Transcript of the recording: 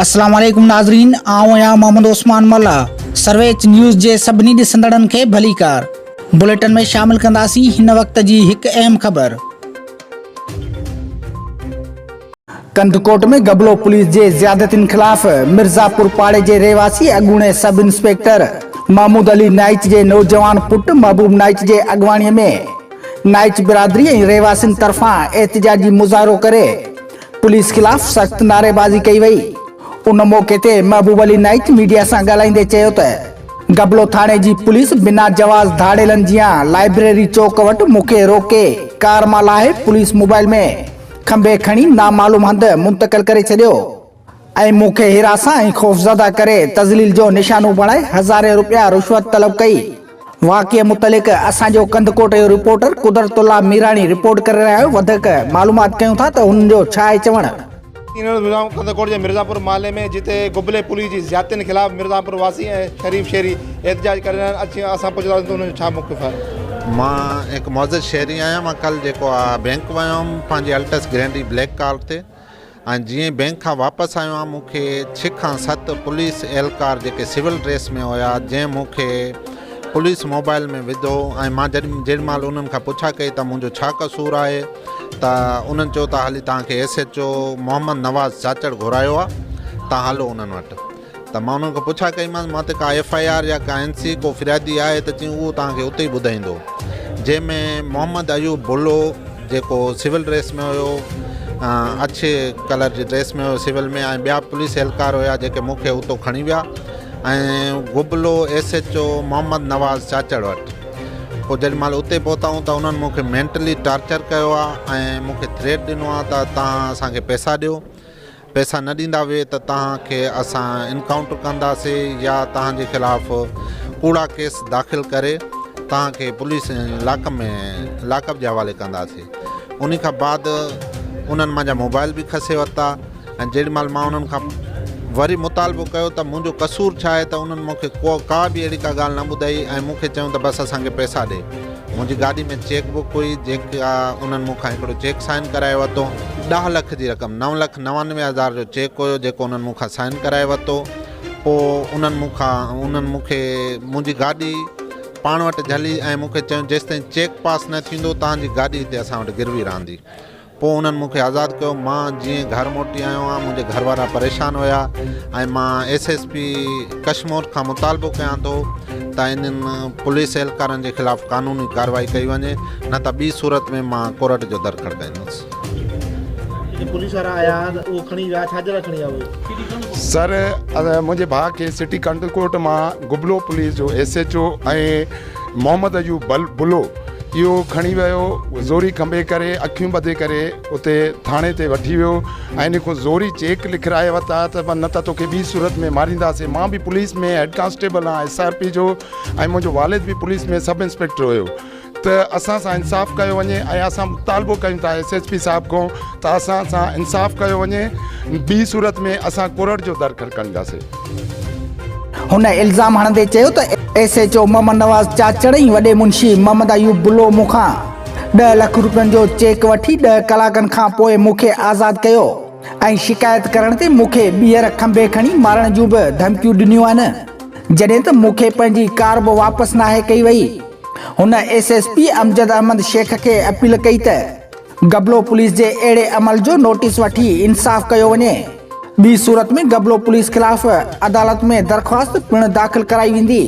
السلام عليڪم ناظرين آئون آهيان محمد عثمان ملاح سرويچ نيوز جي سڀني ڏسندڙن کي ڀليڪار بليٽن ۾ شامل ڪنداسين هن وقت جي هڪ اهم خبر. ڪنڌڪوٽ ۾ گبلو پوليس جي زيادتين خلاف مرزاپور پاڙي جي رهواسي اڳوڻي سب انسپيڪٽر محمود علي نائچ جي نوجوان پٽ محبوب نائچ جي اڳواڻي ۾ نائچ برادري ۽ رهواسين طرفان احتجاجي مظاهرو ڪري پوليس خلاف سخت نعريبازي ڪئي وئي. ان موقعي تي محبوب علي نائچ ميڊيا سان ڳالهائيندي چيو ته گبلو ٿاڻي جي پوليس بنا جواز ڌاڙيلن جيان لائبريري چوڪ وٽ مون کي روڪي ڪار مان لاهي پوليس موبائل ۾ کنڀي کڻي نامعلوم هنڌ منتقل ڪري ڇڏيو ۽ مون کي هراسان ۽ خوفزده ڪري تذليل جو نشانو بڻائي هزارين رپيا رشوت طلب ڪئي. واقعي متعلق اسان جو ڪنڌڪوٽ جو رپورٽر قدرت الله ميراڻي رپورٽ ڪري رهيو آهي وڌيڪ معلومات ڪيون ٿا ته هن جو ڇا آهي چوڻ. ايندڙ نظام ڪنڌڪوٽ جي مرزاپور محلي ۾ جتي گبلي پوليس جي زيادتين خلاف مرزاپور واسي ۽ شريف شهري احتجاج ڪري رهيا آهن اچ اسان پڇنداسين ته انهن جو ڇا موقف آهي. مان هڪ معزز شهري آهيان مان ڪلهه جيڪو آ بينڪ ويو هيم پنهنجي الٽس گرينڊي بليڪ ڪار تي ۽ جيئن ئي بينڪ کان واپس آيو آهيان مون کي ڇهه کان ست پوليس اهلڪار جيڪي سول ڊريس ۾ هيا جنهن مون کي پوليس موبائل ۾ وڌو ۽ مان جڏهن جيڏي مهل انهن کان پڇا ڪئي ته منهنجو ڇا قصور آهي ته انهن چيو ته هلي توهان کي S H O Muhammad Nawaz Chachar گهرايو آهي توهان هلو انهن وٽ ته مان انهن کان پڇا ڪئي مانس مان تي ڪا ايف I R يا ڪا اين سي ڪو فريادي آهي ته چيائين اهو توهان کي اتي ئي ٻڌائيندو جنهن ۾ محمد ايوب بلو جيڪو سول ڊريس ۾ هيو اڇي ڪلر جي ڊريس ۾ هيو سول ۾ ۽ ٻيا پوليس اهلڪار هيا جيڪي مون کي اتو کڻي ويا ۽ گبلو S H O Muhammad Nawaz Chachar وٽ پوء جيڏي مهل اتي پهتا آهيون ته انهن مون کي مينٽلي ٽارچر ڪيو آهي ۽ مون کي ٿريٽ ڏنو آهي ته توهان اسان کي پئسا ڏيو پئسا نه ڏيندا وي ته توهان کي اسان انڪائونٽر ڪنداسي يا توهان جي خلاف ڪوڙا ڪيس داخل ڪري توهان کي پوليس لاڪ ۾ لاڪ اپ جي حوالي ڪنداسي انهي کان بعد انهن منهنجا موبائل به کسي ورتا ۽ جيڏي مهل مان انهن کان وري مطالبو ڪيو ته منهنجو قصور ڇا آهي ته انهن مون کي ڪو ڪا به اهڙي ڪا ڳالهه نه ٻڌائي ۽ مون کي چيون ته بس اسان کي پئسا ڏي منهنجي گاڏي ۾ چيڪ بڪ هئي جيڪا انهن مون کان هڪڙو چيڪ سائن ڪرائي ورتو. ڏهه لک جي رقم نو لک 99 هزار جو چيڪ هيو جيڪو انهن مون کان سائن ڪرائي ورتو. پوء انهن مون کان انهن مون کي منهنجي گاڏي پاڻ وٽ جهلي ۽ مون کي چيو جيستائين چيڪ پاس نه ٿيندو توهان جي گاڏي هتي اسان وٽ گروي رهندي. پوء انهن مون کي آزاد ڪيو. مان جيئن گهر موٽي آيو آهيان منهنجي گهر وارا پريشان هيا ۽ مان ايس ايس پي ڪشمور کان مطالبو ڪيان ٿو ته انهن پوليس اهلڪارن جي خلاف قانوني ڪارروائي ڪئي وڃي نه ته ٻي صورت ۾ مان ڪورٽ جو در کڙڪائيندس. جيڪي پوليس وارا آيا ته اهو کڻي ويا ڇا جي لاء کڻي ويا اهي؟ سر منهنجي ڀاء کي سٽي ڪنڌڪوٽ مان گبلو پوليس جو S H O ۽ Muhammad Ayub Bullo اهو کڻي ويو زوري کنڀي ڪري اکيون ٻڌي ڪري اتي ٿاڻي تي وٺي ويو ۽ ان کان زوري چيڪ لکرائي ورتا ته نه ته توکي ٻي صورت ۾ مارينداسين مان به پوليس ۾ هيڊ ڪانسٽيبل آهيان ايس آر پي جو ۽ منهنجو والد به پوليس ۾ سب انسپيڪٽر هيو ته اسان سان انصاف ڪيو وڃي ۽ اسان مطالبو ڪيون ٿا ايس ايس پي صاحب کان ته اسان سان انصاف ڪيو وڃي ٻي صورت ۾ اسان ڪورٽ جو در کڙڪائينداسين. هن الزام هڻندي چيو ته S H O Muhammad Nawaz Chachar ۽ وڏي منشي محمد ايوب بلو مون کان ڏهه لک روپين جو چيڪ وٺي ڏهه ڪلاڪن کان پوء مون کي آزاد ڪيو ۽ شڪايت ڪرڻ تي مون کي ٻيهر کنڀي کڻي مارڻ جون به ڌمڪيون ڏنيون آهن جڏهن ته مون کي پنهنجي ڪار به واپس ناهي ڪئي وئي. هن S S P Amjad Ahmed Shaikh کي اپيل ڪئي ته گبلو پوليس جي اهڙي عمل جو نوٽيس وٺي انصاف ڪيو وڃي، ٻي صورت ۾ گبلو پوليس خلاف عدالت ۾ درخواست پڻ داخل ڪرائي ويندي.